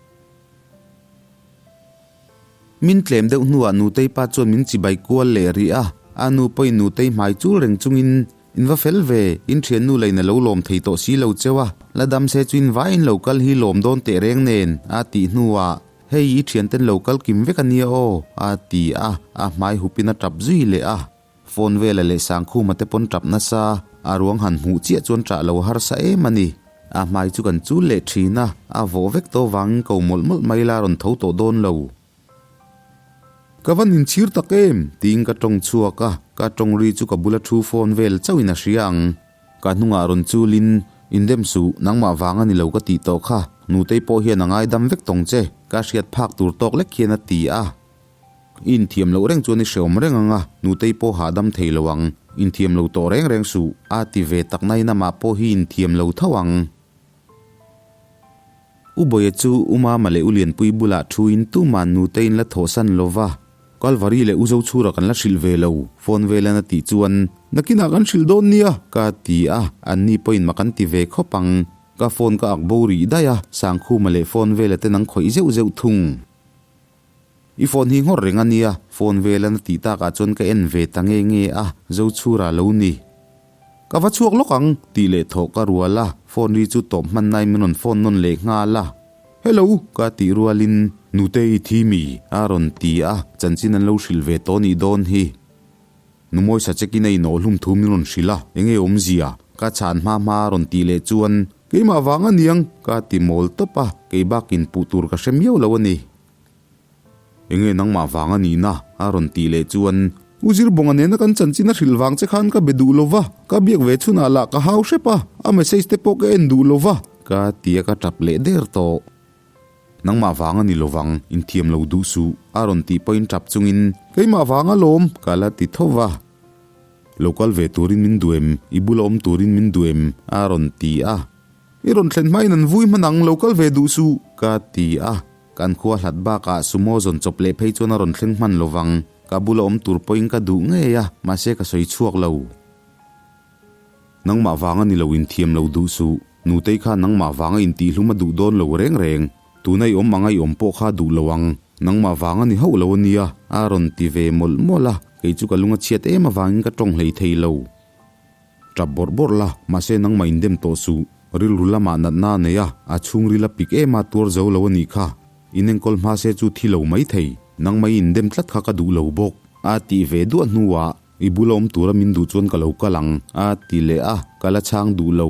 Min tlem deuh hnuah Nutei pa chuan min chibai kual leh rih a, a nu pawhin Nutei hmai chul reng chungin. In va fel ve, in thiannu lain a lo lawm thei tawh si lo cheu a, la dam se chu in vaiin lo kal hi lawm dawn teh reng nen, a tih hnuah, Hei i thianten lo kal kim vek a nia aw, a ti a, a hmai hupin a tap zui leh a. Phone vela leh Sangkhuma te pawn tap nasa, a ruang han hmuh chiah chuan ṭah lo harsa em a ni. A hmai chu kan chul leh ṭhin a, a vawh vek tawh vangin ko mawlh mawlh mai la rawn tho tawh dawn lo. Ka van inchhir tak em? Tiin ka tawng chhuak a, ka tawng ri chu ka bula thu phone vel chauhin a hria ang. Ka hnungah rawn chulin, Indem suh, nangmah vang a ni lo ka tih tawh kha, nutei pawh hian a ngaidam vek tawng che, ka hriat phak tur tawk lek hian a ti a. I inthiam loh reng chuan i hreawm reng ang a, nutei pawh hahdam thei lo ang. Inthiam lo tawh reng reng suh, a ti ve tak nain amah pawh hi inthiam lo tho ang. U Bawia chu U Mama leh U Lianpui bulah thuin tuma'n nuteiin la thawhsan lo va, Kalvari leh U Zochhura kan la hrilh ve lo, phone velan a tih chuan, Nakinah kan hrilh dawn nia, ka ti a, anni pawhin mak an ti ve khawp ang. Ka phone ka ak bo rih daih a, Sangkhuma leh phone vela te nang khawih zeuh zeuh thung. I phone hi nghawr reng a nia, phone velan a tih takah chuan ka en ve ta nge nge a, Zochhura lo ni. Ka va chhuak lawk ang, tih leh thawh ka rual a, phone ri chu tawp hman nai min rawn phone nawn leh nghal a. Hello! ka tih rualin, Nute i thi mi? a rawn ti a, chanchin an lo hrilh ve tawh nih dawn hi. Numawi sa chekin a inawh hlum thu min rawn hrilh a, enge awmzia? Ka chhan hma hma a rawn tih leh chuan, Keimah vang a niang, ka ti mawl tawp a, kei bakin puh tur ka hre miau lo a ni. Enge nangmah vang a nihna? a rawn tih leh chuan, U Zirbawnga nena kan chanchin a hrilh vang che khan ka be duh lo va, ka biak ve chhunah lah ka hau hrep a, a message te pawh ka en duh lo va. Ka ti a ka tap leh der tawh. Nangmah vang a ni lo vang, inthiam lo duh suh, a rawn tih pawhin tap chungin, Keimah vang a lawm, ka la ti tho va. Lo kal ve turin min duh em? I bula awm turin min duh em? a rawn ti a. I rawn thlen hmain an vui hman ang, lo kal ve duh suh, ka ti a. Kan khua hlat bakah sumo zawn chawp leh phei chuan a rawn thleng hman lo vang. Ka bula awm tur pawhin ka duh ngei a, mahse ka sawi chhuak lo. Nangmah vanga ni lo inthiam lo duh suh. Nutei kha nangmah vanga intihhlum a duh dawn lo reng reng. Tuna i awm anga i awm pawh kha duh lo ang. Nangmah vanga ni hauh lo a nia, a rawn ti ve mawlh mawlh a, kei chu ka lung a chhiat em avangin ka tawng hlei thei lo. Tap bawrh bawrh la, mahse nangmah indem tawh suh. Rilru lamah natna a nei a, a chhungril a pik em a tuar zo lo a nih kha. Inenkawl hma se chu thi lo mai thei. Nangmah i indem tlat kha ka duh lo bawk. A tih ve duah hnuah, I bula awm tura min duh chuan ka lo kal ang, a ti leh a, ka la chhang duh lo.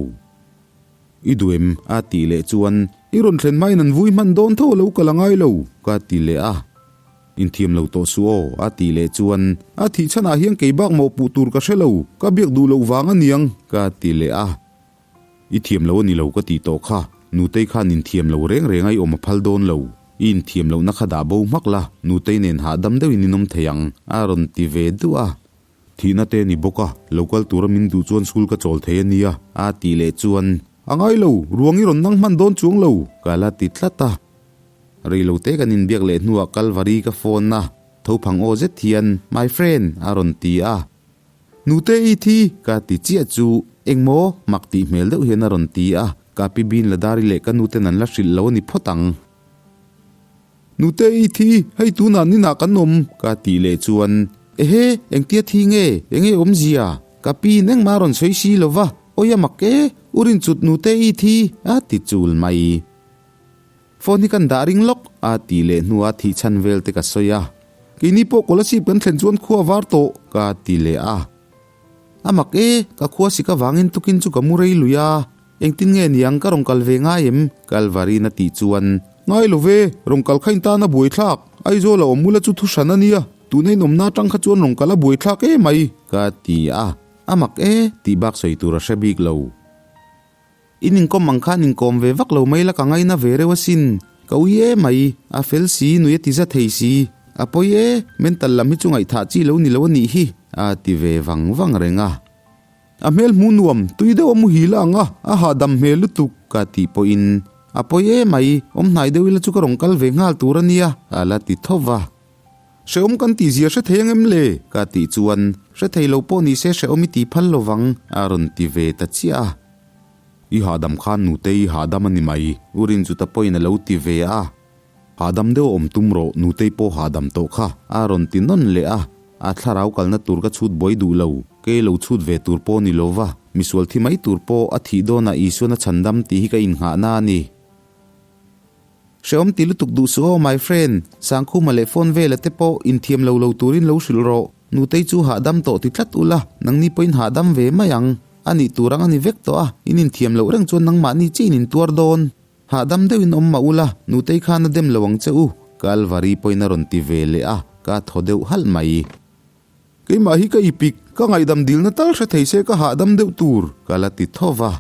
I duh em? a tih leh chuan, I rawn thlen hmain an vui hman dawn tho a lo kal a ngai lo, ka ti leh a. Inthiam lo tawh suh aw, a tih leh chuan, A thih chhanah hian kei bak mawhpuh tur ka hre lo, ka biak duh loh vang a niang, ka ti leh a. I thiam lo a ni lo ka tih tawh kha, Nutei khan inthiam lo reng reng a i awm a phal dawn lo. I inthiam lohna kha dah bo hmak la, Nutei nen hahdam deuhin in awm thei ang, a rawn ti ve duah a. Thihna te a ni bawk a, lo kal tura min duh chuan school ka chawl thei a nia, a tih leh chuan. A ngai lo, ruang i rawn nang hman dawn chuang lo, ka la ti tlat a. Reilote kan inbiak leh hnuah Kalvari ka phone a, tho phang aw zet hian, My friend, a rawn ti a. Nute i thi? Ka ti chiah chu, Engmaw? Mak tih hmel deuh hian a rawn ti a, ka pi Bin Ladari leh ka nuten an la hrilh lo a ni phawt ang. Nute i thi? Hei tunah ninah kan awm, ka tih leh chuan, Ehe, engtia thi nge? Enge awmzia? Ka pi in engmah a rawn sawi si lo va, awi a mak e, u Rinchut nute i thi? a ti chul mai. Phone hi kan dah ring lawk a tih leh hnuah thih chhan vel te ka sawi a. Keini pawh Kolasib kan thlen chuan khua var tawh ka ti leh a. A mak e, ka khua sik avangin tukin chu ka mu rei lui a. Engtin nge niang ka rawn kal ve ngai em? Kalvarin a tih chuan. Ngai lo ve, rawn kal kha in tan a buaithlak. Aizawl a awm mula chu thu hran a nia, tuna in awmna atang kha chuan rawn kal a buaithlak em mai ka ti a. A mak e, tih bak sawi tur a hre bik lo. In inkawm ang khan inkawm ve vak lo mai la ka ngaina ve reuh asin. Ka ui e mai, a fel si, nui a ti za thei si. A pawi e, mental lam hi chu ngaihthah chi lo ni lo a nih hi, a ti ve vang vang reng a. A hmel hmuh nuam, tui deuh a muhil a ang a, a hahdam hmel lutuk, ka tih pawhin a pawi e mai, awm hnai deuh ila chu ka rawn kal ve nghal tur a nia, a la ti tho va. Hrehawm kan tih zia hre thei ang em le? Ka tih chuan, Hre thei lo pawh ni se hrehawm i ti phal lo vang, a rawn ti ve ta chiah a. I hahdam khan nute i hahdam a ni mai, U Rinchuta pawhin a lo ti ve a. Hahdam deuh a awm tum rawh, nutei pawh hahdam tawh kha, a rawn ti nawn leh a. A thlarau kalna tur ka chhut buai duh lo. Kei lo chhut ve tur pawh ni lova, misual thi mai tur pawh a thih dawnah Isuan a chhandam tih hi ka innghahna a ni. Hrehawm ti lutuk duh suh aw my friend, Sangkhuma leh phone vela te pawh inthiam lo lo turin lo hrilh rawh, Nutei chu hahdam tawh ti tlat ula, nangni pawhin hahdam ve mai ang. A nih tur ang a ni vek tawh a, in inthiam loh reng chuan nangmahni chiin in tuar dawn. Hahdam deuhin awm mah ula, Nutei khan a dem lo ang che u, Kalvari pawhin a rawn ti ve leh a, ka thaw deuh halh mai. Keimah hi ka ipik, ka ngaihdam dilna tal hre thei se ka hahdam deuh tur, ka la ti tho va.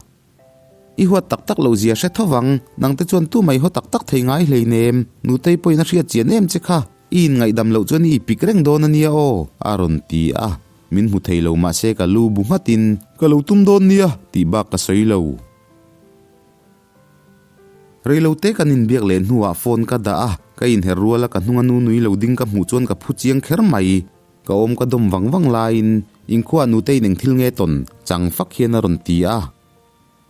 I huat tak tak loh zia hre tho vang, nangte chuan tu mai haw tak tak thei ngai hleinem, Nutei pawhin a hriat chian em che kha, i inngaidam loh chuan i ipik reng dawn a nia aw, a rawn ti a, min hmu thei lo mahse ka lu bu nghatin, Ka lo tum dawn nia, tih bak ka sawi lo. Reilote kan inbiak leh hnuah phone ka dah a, ka inher rual a ka hnunga nu nui lo ding ka hmuh chuan ka phu chiang kher mai. Ka awm ka dawm vang vang laiin inkhua nuteiin eng thil nge tawn chang fak hian a rawn ti a.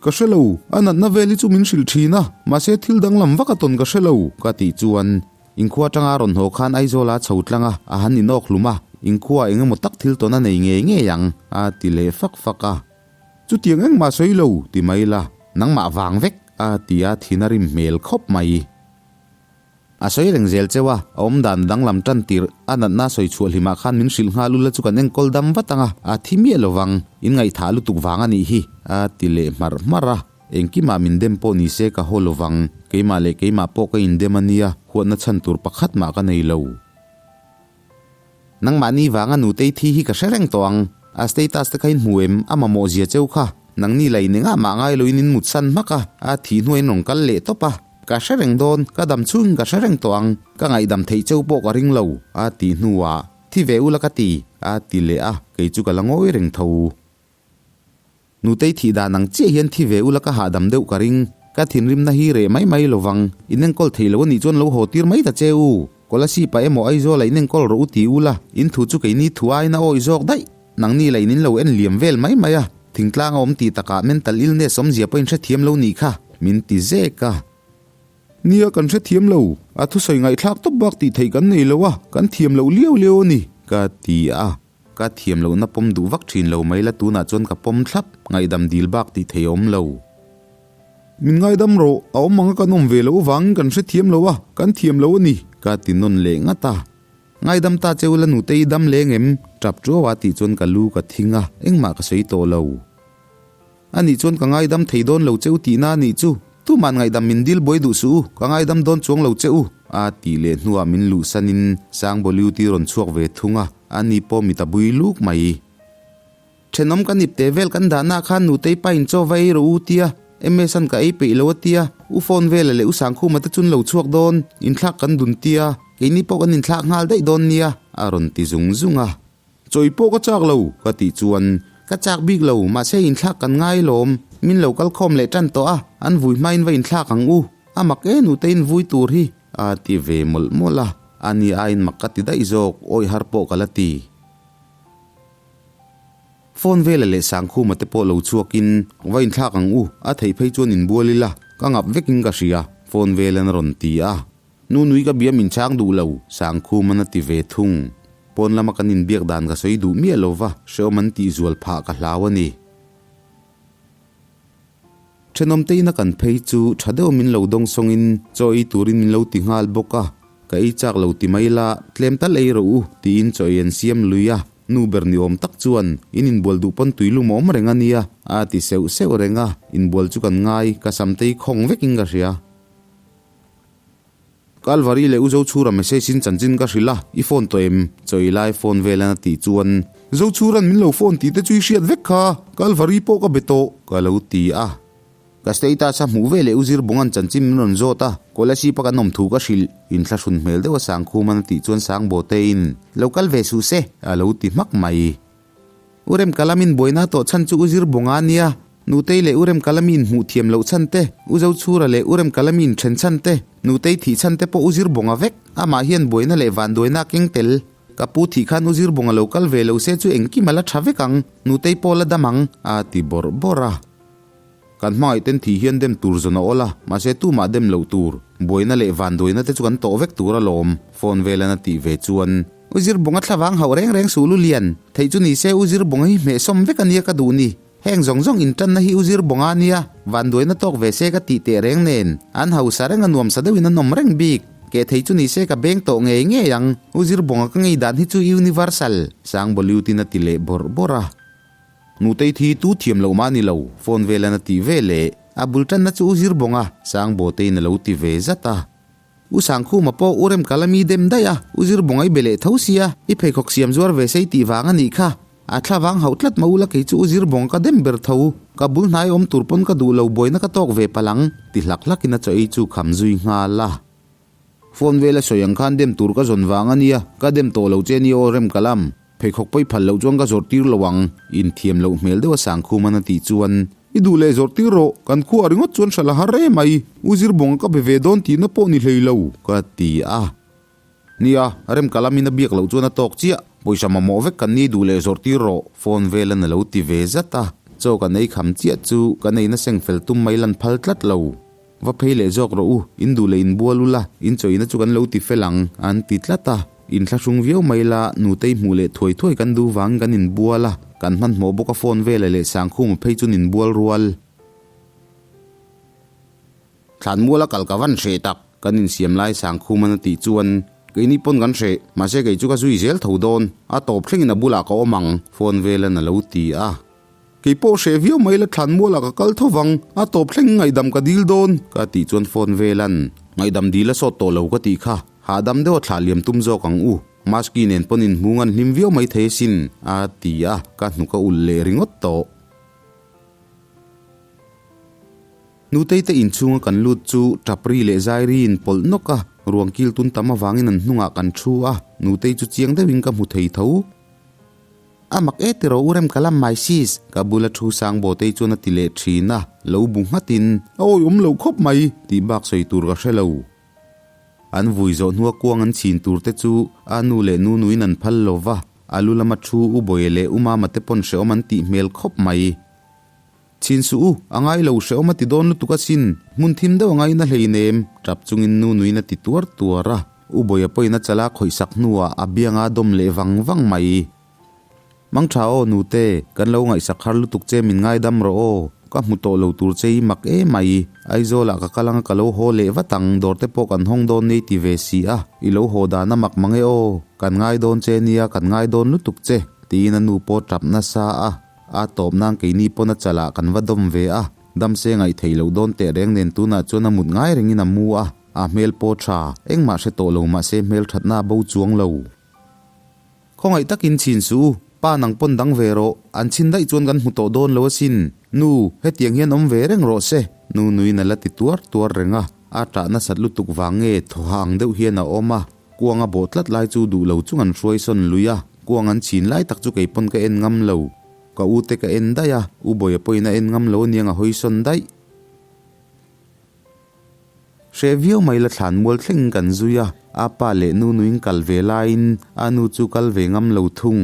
Ka hre lo, a natna vel hi chu min hrilh thin a, mahse thil danglam vak a tawn ka hre lo, ka tih chuan inkhua atanga a rawn haw khan Aizawl a chho tlang a, a han inawk hlum a, inkhua eng emaw tak thil tawn a nei ngei ngei ang, a ti leh fak fak a. Chutiang engmah sawi lo, ti mai la, nangmah vang vek, a ti a, thin a rim hmel khawp mai. A sawi reng zel cheu a, a awm dan danglam tan tirh, a natna sawi chhuah hlimah khan min hrilh nghal ula chu kan enkawl dam vat ang a, a thi miah lo vang, in ngaihthah lutuk vang a nih hi, a ti leh hmarh hmarh a. Engkimah min dem pawh ni se ka haw lo vang, keimah leh keimah pawh ka indem a nia, huatna chhan tur pakhat mah ka nei lo. Nangmahni vanga nutei thi hi ka hre reng tawh ang. A status te kha in hmu em? A mamawh zia cheu kha. Nangni la in engah mah ngai loin in mutsan hmak a, a thih hnuaiin rawn kal leh tawp a. Ka hre reng dawn, ka dam chhungin ka hre reng tawh ang. Ka ngaihdam theih cheu pawh ka ring lo, a tih hnuah, Thi ve ula ka ti, a ti leh a, kei chu ka la ngawi reng tho. Nutei thih dan ang chiah hian thi ve ula ka hahdam deuh ka ring. Ka thinrimna hi reh mai mai lovang. In enkawl thei lo a nih chuan lo haw tir mai ta che u. Kolasib ah emaw Aizawl ah in enkawl rawh u ti ula, in thu chu keini thu aiin a awih zawk daih. Nangni lah in in lo en liam vel mai mai a, thingtlang a awm tih takah mental illness awmzia pawh in hrethiam lo nih kha, min ti zek a. Nia kan hrethiam lo, a thusawi ngaihthlak tawp bak tih theih kan nei lo a, kan thiam loh liau liau a ni, ka ti a. Ka thiam lohna pawm duh vak thin lo mai la tunah chuan ka pawm thlap, ngaihdam dil bak tih thei a awm lo. Min ngaidam rawh, a awm ang a kan awm ve loh vangin kan hrethiam lo a, kan thiam lo a ni. Ka ti nawn leh ngat a. Ngaidam ta che ula nute i dam leng em? Tap tuau a tih chuan ka lu ka thing a, engmah ka sawi tawh lo. Anih chuan ka ngaidam thei dawn lo che u tihna anih chu. Tuman ngaihdam min dil buai duh suh u, ka ngaidam dawn chuang lo che u, a tih leh hnuah min luhsanin Sangbawliuti rawn chhuak ve thung a, ani pawh mit a bui luk mai. Thenawm kan ipte vel kan dahna khan nutei pa in chaw va ei rawh u tia, MS-a'n ka ei peih lo a tia, u phone vela leh u Sangkhuma te chun lo chhuak dawn, inthlak kan dun tia, keini pawh kan inthlak nghal daih dawn nia, a rawn ti zung zung a. Chawi pawh ka chak lo, ka tih chuan ka chak bik lo, mahse inthlak kan ngai lawm, min lo kal khawm leh tan tawh a, an vui hmain va inthlak ang u, a mak e nutein vui tur hi, a ti ve mawlh mawlh a, ani aiin mak ka ti daih zawk, awih har pawh ka la ti. Phone vela leh Sangkhuma te pawh lo chhuakin va inthlak ang u, a theih phei chuan inbual ila, ka ngap vekin ka hria, phone velan a rawn ti a. Nu nui ka bia min chhang duh lo, Sangkhuman a ti ve thung. Pawn lama kan inbiak dan ka sawi duh miah lo va, hrehawm an tih zual phah ka hlau a ni. Thenawmte ina kan phei chu tha deuh min lo dawng sawngin chaw ei turin min lo ti nghal bawk a, ka ei chak lo ti mai la, tlem tal ei rawh u tiin chaw ei an siam lui a, nu ber ni awm tak chuan in inbual duh pawn tui lum awm reng a nia a ti seuh seuh reng a, inbual chu kan ngai, ka samtei khawng vekin ka hria. Kalvari leh U Zochhura message in chanchin ka hrilh a, i phone tawh em? Chawi lai phone velan a tih chuan. Zochhuran min lo phone tih te chu i hriat vek kha, Kalvari pawh ka be tawh, ka lo ti a. Ka status a hmuh ve leh U Zirbunga'n chanchin min rawn zawt a, Kolasib a kan awm thu ka hrilh, inthlahrun hmel deuh a Sangkhuman a tih chuan Sangbotein, Lo kal ve suh se, a lo ti hmak mai. U Remkalamin buaina tawh chhan chu U Zirbunga a nia, Nutei leh U Remkalami inhmuh thiam loh chhan te, U Zochhura leh U Remkalami inthen chhan te, Nutei thih chhan te pawh U Zirbunga vek, amah hian buaina leh vanduaina a keng tel. Ka pu thih khan U Zirbunga lo kal ve lo se chu engkim a la tha vek ang, Nutei pawh la dam ang, a ti bawrh bawrh a. Kan hmangaih ten thih hian dem tur zawn a awl a, mahse tumah dem loh tur, buaina leh vanduaina te chu kan tawh vek tur alawm, phone velan a tih ve chuan. U Zirbawnga thlavang hauh reng reng suh Lulian, theih chu ni se U Zirbawnga hi hmehsawm vek a nia ka duh ni. Heng zawng zawng intanna hi U Zirbawnga a nia, vanduaina tawk ve se ka tih teh reng nen, an hausa reng a nuamsa deuhin an awm reng bik. Keh thei chu ni se ka beng tawh ngei ngei ang, U Zirbawnga ka ngei dan hi chu universal, Sangbawliutin a ti leh bawrh bawrh a. Nutei thi tu thiam loh mah ni lo, phone velan a tih ve leh, a bul tanna chu U Zirbawnga, Sangbawtein a lo ti ve zat a. U Sangkhuma pawh U Remkala mi dem daih a, U Zirbawnga i be leh tho sia, i pheikhawk siam zuar ve sei tih vang a nih kha. A thla vang hauh tlat mah ula kei chu U Zirbawnga ka dem ber tho, ka bul hnai awm tur pawn ka duh lo buaina ka tawk ve palh ang, ti hlak hlakin a chaw ei chu kham zui nghal a. Phone vela sawi ang khan dem tur ka zawn vang a nia, ka dem tawh lo che nia aw Remkalam. Pheikhawk pawi phal loh chuan ka zawrh tir lo ang, inthiam loh hmel deuh a Sangkhum an a tih chuan. I duh leh zawrh tir rawh, kan khuah ringawt chuan hralh a har em mai, U Zirbawnga ka be ve dawn tihna pawh ni hlei lo, ka ti a. Nia, remka lamin a biak loh chuan a tawk chiah, pawisa mamawh vek kan ni duh leh zawrh tir rawh, phone velan a lo ti ve zat a. Chaw kan ei kham chiah chu kan eina seng fel tum mai lan phal tlat lo. Va phei leh zawk rawh u, in duh leh in bual ula, in chawina chu kan lo ti fel ang, an ti tlat a. Inthlahrung viau mai la, nutei hmuh leh thuai thuai kan duh vangin kan inbual a, kan hmanhmawh bawk a phone vela leh Sangkhuma phei chu ninbual rual. Thlanmuala kal ka van hreh tak, kan insiam lai Sangkhuman a tih chuan, Keini pawn kan hreh, mahse kei chu ka zui zel tho dawn, a tawp thlengin a bulah ka awm ang, phone velan a lo ti a. Kei pawh hreh viau mai la thlanmualah ka kal tho vang, a tawp thleng ngaihdam ka dil dawn. Ka tih chuan phone velan ngaihdam dil a sawt tawh lo ka tih kha, hahdam deuh a thlah liam tum zawk ang u, Maski nen pawn inhmung an hlim viau mai thei asin, a ti a, ka hnuk a ulh leh ringawt tawh. Nutei te inchhunga kan lut chu Tapri leh Zairi in pawlh nawk a, ruang kil tun tam avangin an hnungah kan thu a, Nutei chu chiang deuhin ka hmu thei tho. A mak e tiraw u Remkalam my sis, ka bula thu sang Bawtei chuan a ti leh thin a, lo bu nghatin. A awih awm lo khawp mai, tih bak sawi tur ka hre lo. An vui zawh hnua kuang an chhin tur te chu a nu leh nu nuin an phal lo va, a lu lama thu u Bawia leh u Mama te pawn hrehawm an tih hmel khawp mai. Chhin suh u, a ngai lo hrehawm a ti dawn lutuk asin, hmun thim deuh a ngaina hleinem, tap chungin nu nuin a ti tuar tuar a, U Bawia pawhin a chala khawih sak hnuah a bianga a dawm leh vang vang mai. Mang tha aw nute, kan lo ngaihsak har lutuk che min ngaidam rawh aw, ka hmu tawh lo tur che i mak em mai, Aizawlah ka kal anga ka lo haw leh vat ang, dawr te pawh kan hawng dawn nei ti ve si a, i lo haw dan a mak mang e aw, kan ngai dawn che nia, kan ngai dawn lutuk che, tiin a nu pawh tap nasa a. A tawp nan keini pawn a chalah kan va dawm ve a, damse ngaih theih loh dawn teh reng nen tunah chuan a mut ngai rengin a mu a, a hmel pawh tha, engmah hre tawh lo mahse hmel thatna a bo chuang lo. Khawngaih takin chhin suh u, pa nang pawn dang ve rawh, an chhin daih chuan kan hmu tawh dawn lo asin, nu, hetiang hian awm ve reng rawh se, nu nuin a la ti tuar tuar reng a, a tah nasat lutuk vang nge thawha ang deuh hian a awm a. Kuang a bawh tlat lai chu duh lo chung an hruai sawn lui a, kuang an chhin lai tak chu kei pawn ka en ngam lo. Ka u te ka en daih a, u Bawia pawhin a en ngam lo aniang a hawi sawn daih. Hreh viau mai la thlan mual thleng kan zui a, a pa leh nu nuin kal ve laiin a nu chu kal ve ngam lo thung.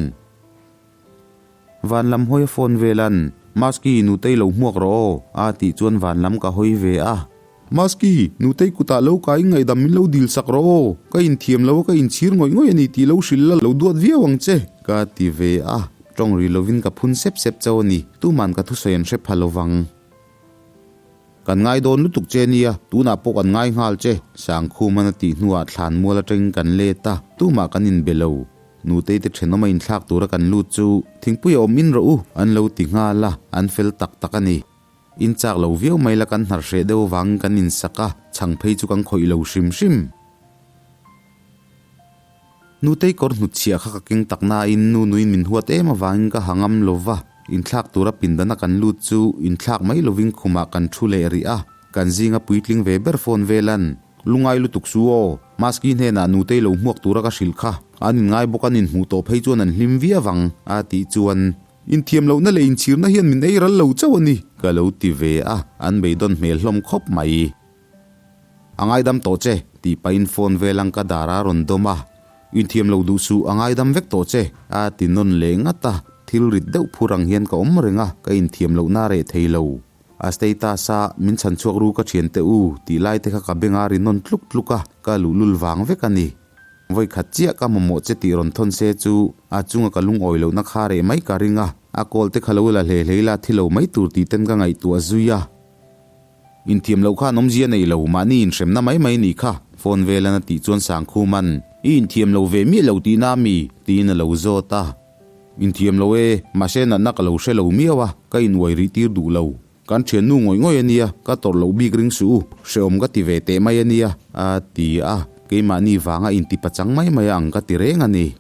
Van lam hawi a phone velan, Maski, Nutei lo hmuak rawh aw, a tih chuan van lam ka hawi ve a. Maski, Nutei kutah lo kai ngaihdam min lo dil sak rawh aw, ka inthiam lo a ka inchhir ngawih ngawih a ni tih lo hrilh la lo duat viau ang che, ka ti ve a. Tawng ri lovin ka phun sep sep chauh a ni, tuman ka thusawi an hre pha lovang. Kan ngai dawn lutuk che nia, tunah pawh kan ngai nghal che, Sangkhuman a tih hnuah thlan mual atangin kan let a, tumah kan inbe lo. Nutei te thenawm a inthlak tura kan lut chu thingpui a awm in rawh u, an lo ti nghal a, an fel tak tak a ni. In chak lo viau mai la kan hnar hreh deuh avangin kan insak a, chhang phei chu kan khawih lo hrim hrim. Nutei kawr hnutchhiah kha ka keng tak nain nu nuin min huat em avangin ka ha ngam lo va, inthlak tura pindana kan lut chu inthlak mai lovin khumah kan thu leh rih a, kan zinga puitling ve ber phone velan lungai lutuk su aw, Maski hnenah nutei lo hmuak tura ka hrilh kha, an inngai bawk an inhmuh tawh phei chuan an hlim viau ang a tih chuan Inthiam lohna leh inchhirna hian min ei ral lo chauh a ni. Ka lo ti ve a, an beidawn hmel hlawm khawp mai. A ngaidam tawh che, tih pahin phone velang ka dar a rawn dawm a. Inthiam lo duh suh, a ngaidam vek tawh che, a ti nawn leh ngat a. Thil rit deuh phur ang hian ka awm reng a, ka inthiam lohna a reh thei lo. A status a, min chhan chhuak ru ka thian teh u, tih lai te kha ka beng a ri nawn tluk tluk a, ka luhlul vang vek a ni. Vawi khat chiah ka mamawh che tih rawn thawn se chu a chunga ka lungawi lohna kha reh mai ka ring a, a kawl te kha lo la hle hlei la thi lo mai tur tih ten ka ngaihtuah zui a. Inthiam loh khan awmzia nei lo, mahni inhremna mai mai ni kha, phone velan a tih chuan Sangkhuman, I inthiam lo ve miah lo tihna a mi? tiin a lo zawt a. Inthiam lo e, mahse natna ka lo hre lo miau a, ka inuai rih tir duh lo. Kan thiannu ngawih ngawih a nia, ka tawrh loh bik ring suh u, hrehawm ka ti ve teh mai a nia, a ti a, keimahni vanga inti pachang mai mai a ang ka ti reng a ni.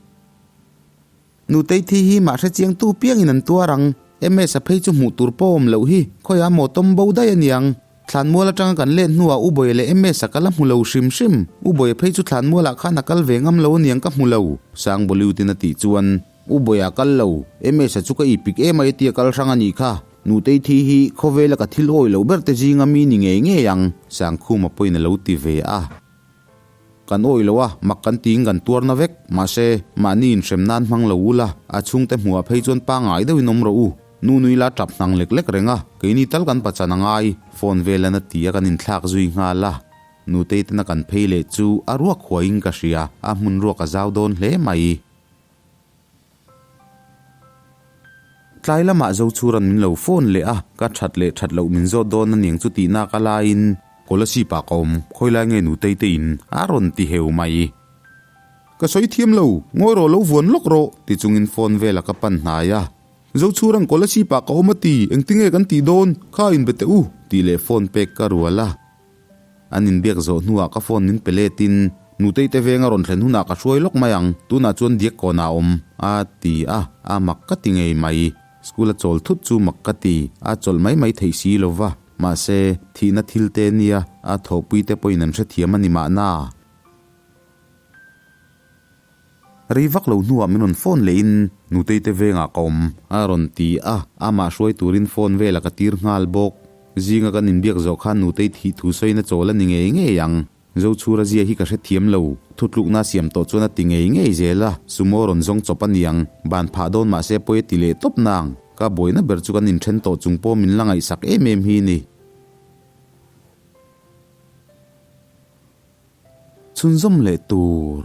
Nutei thi hi mah hrechiang tu piangin an tuar ang, MS a phei chu hmuh tur pawh awm loh hi, khawiah maw tawm bo daih a niang. Thlanmual atanga kan let hnuah U Bawia leh MS a ka la hmu lo hrim hrim, U Bawia phei chu thlanmualah khan a kal ve ngam lo a niang ka hmu lo, Sangbawliutin a tih chuan U Bawia a kal lo, MS a chu ka ipik em ai tia kal hrang a nih kha, Nutei thi hi khawvela ka thil awih loh ber te zinga mi ni ngei ngei ang, Sangkhuma pawhin a lo ti ve a. Kan awih lo a, mak kan tiin kan tuar na vek. Mahse, mahni inhrem nan hmang lo ula, a chhungte hmuhah phei chuan pangngai deuhin awm rawh u. Nu nui la tap hnang lek lek reng a, keini tal kan pachan a ngai, phone velan a ti a kan inthlak zui nghal a. Nutei tena kan phei leh chu a ruak huaiin ka hria, a hmun ruak a zau dawn hle mai. Tlai lamah Zochhuran min lo phone leh a, ka that leh that loh min zawt dawn a niang chu tih nak a laiin Kolasib ah ka awm, khawi lai nge nutei te in a rawn ti heu mai. Ka sawi thiam lo, ngawi rawh lo vuan lawk rawh ti chungin phone vela ka pan hnai a. Zochhuran Kolasib ah ka awm a ti, engtinge kan tih dawn, kha inbe teh u tih leh phone pek ka rual a. An inbiak zawh hnuah ka phone min pe letin, Nutei te veng a rawn thlen hunah ka hruai lawk mai ang, tunah chuan diak kawnah a awm, a ti a, a mak ka ti ngei mai. School a chawl thut chu mak ka ti, a chawlh mai mai theih si lo va, mahse, thihna thil te nia, a thawhpui te pawhin an hrethiam a ni mahna. Rei vak lo hnuah min rawn phone lehin, Nutei te vengah ka awm, a rawn ti a, amah hruai turin phone velah ka tir nghal bawk. Zinga kan inbiak zawh khan Nutei thih thu sawiin a chawl a ni ngei ngei ang. Zochhura zia hi ka hrethiam lo, thutlukna siam tawh chuan a ti ngei ngei zel a, sumo rawn zawng chawp a niang, ban phah dawn mahse pawi a ti leh tawp nang. Ka buaina ber chu kan inthen tawh chung pawh min la ngaihsak em em hi ni. Chhunzawm leh tur.